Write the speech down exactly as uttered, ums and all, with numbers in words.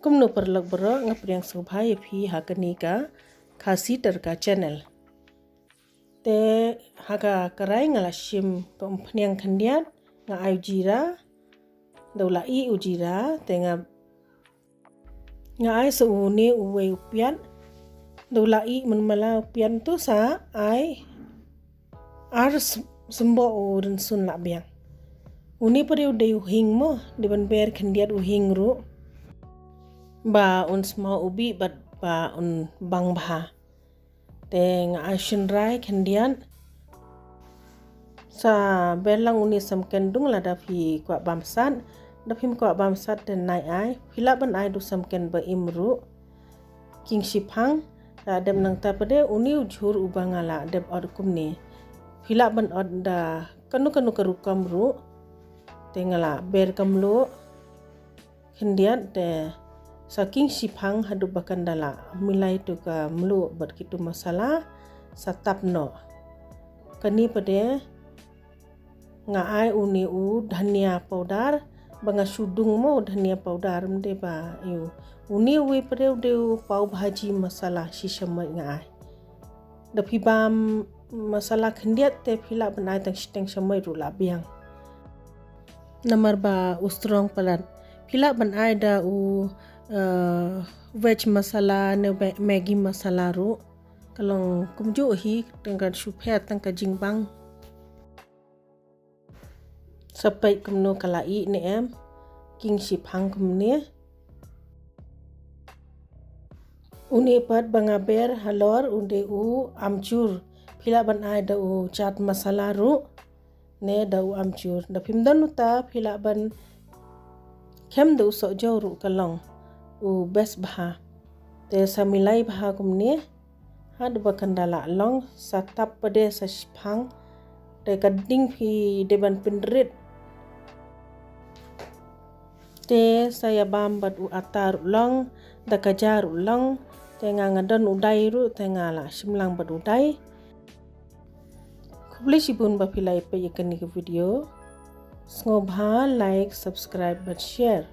Kumno paralok baroh, nga pdiang sngewbha ïa phi ha kane ka Khasi Tadka Channel. Te ha ka karai nga la shim ka umphniang khyndiat, nga ai u jira, da u la ih u jira, te nga, nga ai sa une uwei u piat, da u la ih mynmala u piat to sa ai ar s-, symboh u rynsun la biang. Une pat u dei u hing mo, dei ban ber khyndiat u hing ruh. Ba un smaw u bih bad ba un bang bha. Te nga ai shynrai khyndiat. Sa ber lang une samken dung lada phi kwah bam sat. Da phim kwah bam sat te nai ai. Phi lah ban ai da u samken ba im ruh. King shiphang. Da dep nangta pat de une u jhur uba nga la dep ot kumne. Phi lah ban ot da kano kano ka rukom ruh. Te nga la ber ka mluh khyndiat te sa king shiphang haduh ba kan da la milai tu ka mluh bad kitu masala sa tap noh. Kane pat de nga ai une u dhania powder, ba nga shu dung mo u dhania powder, ym dei ba ïa u. Une uwei pat de u dei u pav bhaji masala shisha mo nga ai. Da phi bam masala khyndiat te phi lah ban ai tang shiteng sha mei ruh la biang. Namar ba u strong palat. Phi lah ban ai da u, eh, veg masala ne Maggi masala ruh. Ka long kumjuh hi, tang ka shu pher tang ka jingbang. Sa peit kumno ka la ih ne em. King shiphang kumne. Une pat ba nga ber halor u dei u amchur. Phi lah ban ai da u chaat masala ruh ne da u amchur. Da phim don uta phi lah ban khem da u sohjaw ruh ka long u best bha. Te sa milai bha kumne. Haduh ba kan da la long sa tap pat de sa shiphang. Te ka ding phi dei ban pynrit. Te sa ïa bam bad u ata ruh long, da ka ja ruh long. Te nga nga don u dai ruh, te nga la shim lang bad u dai. Khublei shibun ba phi la ïa peit ïa kane ka video. Sngewbha like, subscribe bad share.